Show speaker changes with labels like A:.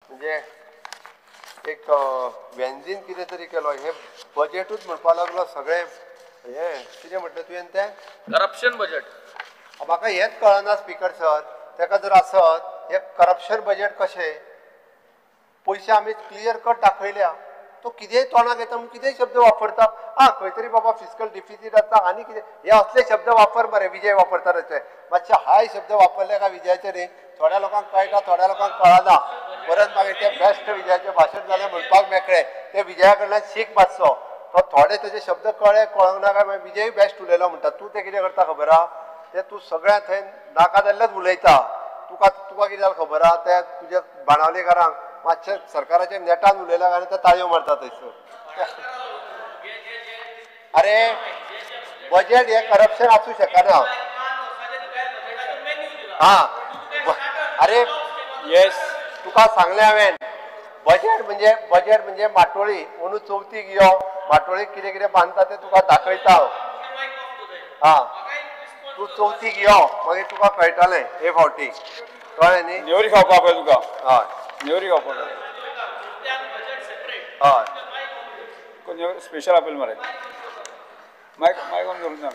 A: म्हणजे एक व्यंजीन कितें तरी केलो. हे बजेटूच म्हणपाक लागलो सगळें हें कितें म्हटलें तुवें तें
B: करप्शन बजेट.
A: म्हाका हेंच कळना स्पीकर सर, ताका जर आसत हें करप्शन बजेट कशें, पयशे आमी क्लियर कट दाखयल्या, तो कितेंय तोंडाक येता म्हूण कितेंय शब्द वापरता. आं खंय तरी बाबा फिस्कल डिफिसीट आसता आनी कितें हे असले शब्द वापर मरे विजय वापरता तशे मातशे हाय शब्द वापरले काय विजयाचे न्ही, थोड्या लोकांक कळटा थोड्या लोकांक कळना. परत मागीर ते बेस्ट विजयाचें भाशण जालें म्हणपाक मेकळें, ते विजया कडल्यान शीक मातसो, तो थोडे तेजे शब्द कळ्ळे कळोंक ना काय मागीर विजय बेस्ट उलयलो म्हणटा. तूं तें कितें करता खबर आहा, तें तूं सगळ्या थंय नाका जाल्लेच उलयता. तुका तुका कितें जालें खबर आहा, ते तुज्या बाणावलेकारांक मातशें सरकाराच्या नेटान उलयल्या कारण ते ताळयो मारता थंयसर. अरे बजेट हें करप्शन आसूं शकना. हां अरे
C: येस
A: तुका सांगलें हांवें, बजेट म्हणजे बजेट म्हणजे माटोळी. अंदू चवथीक यो, माटोळीक कितें कितें बांदता तें तुका दाखयता हांव. हां तूं चवथीक यो मागीर तुका कळटलें हे फावटी, कळ्ळें न्ही.
C: नेवरी खावपाक पळय तुका.
A: हय
C: नेवरी खावपाक.
A: हय
C: स्पेशल आपयल मरे. मायक मायक ऑन करून सांग.